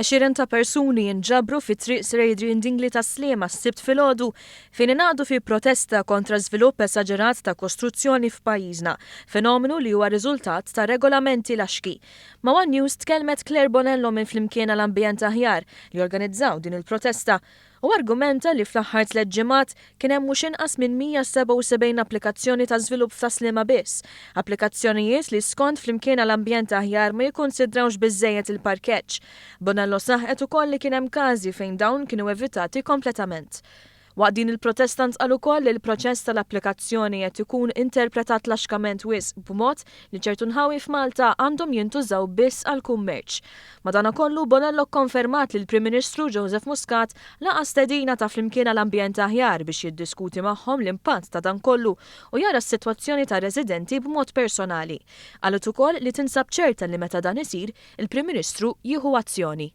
Għexieren ta' persuni inġabru fi Triq Sir Adrian Dingli tas-Sliema s-Sibt filgħodu fejn ingħaqdu fi protesta kontra żvilupp esaġerat ta' kostruzzjoni f'pajjiżna, fenomenu li huwa riżultat ta' regolamenti laxki. Ma' one News tkellmet Claire Bonello minn Flimkien għal Ambjent Aħjar li organizzaw din il-protesta u argumenta li fl-aħħar tlett ġimgħat kien hemm mhux inqas minn 177 applikazzjoni ta' żvilupp f'Tas-Sliema biss, applikazzjonijiet li skont Flimkien għal Ambjent Aħjar ma jikkunsidrawx biżżejjed il-parkeġġ. Bonello saħqet ukoll li kien hemm każi fejn dawn kienu evitati kompletament. Waqt din il-protesta ntqal ukoll li l-proċess tal-applikazzjoni qed ikun interpretat laxkament wisq b'mod li ċertu nħawi f'Malta għandhom jintużaw biss għall-kummerċ. Madankollu, Bonello kkonfermat li l-Prim Ministru Joseph Muscat laqa' stedina ta' Flimkien għal Ambjent Aħjar biex jiddiskuti magħhom l-impatt ta' dan kollu u jara s-sitwazzjoni tar-residenti b'mod personali. Qalet ukoll li tinsab ċerta li meta dan isir, il-Prim Ministru jieħu azzjoni.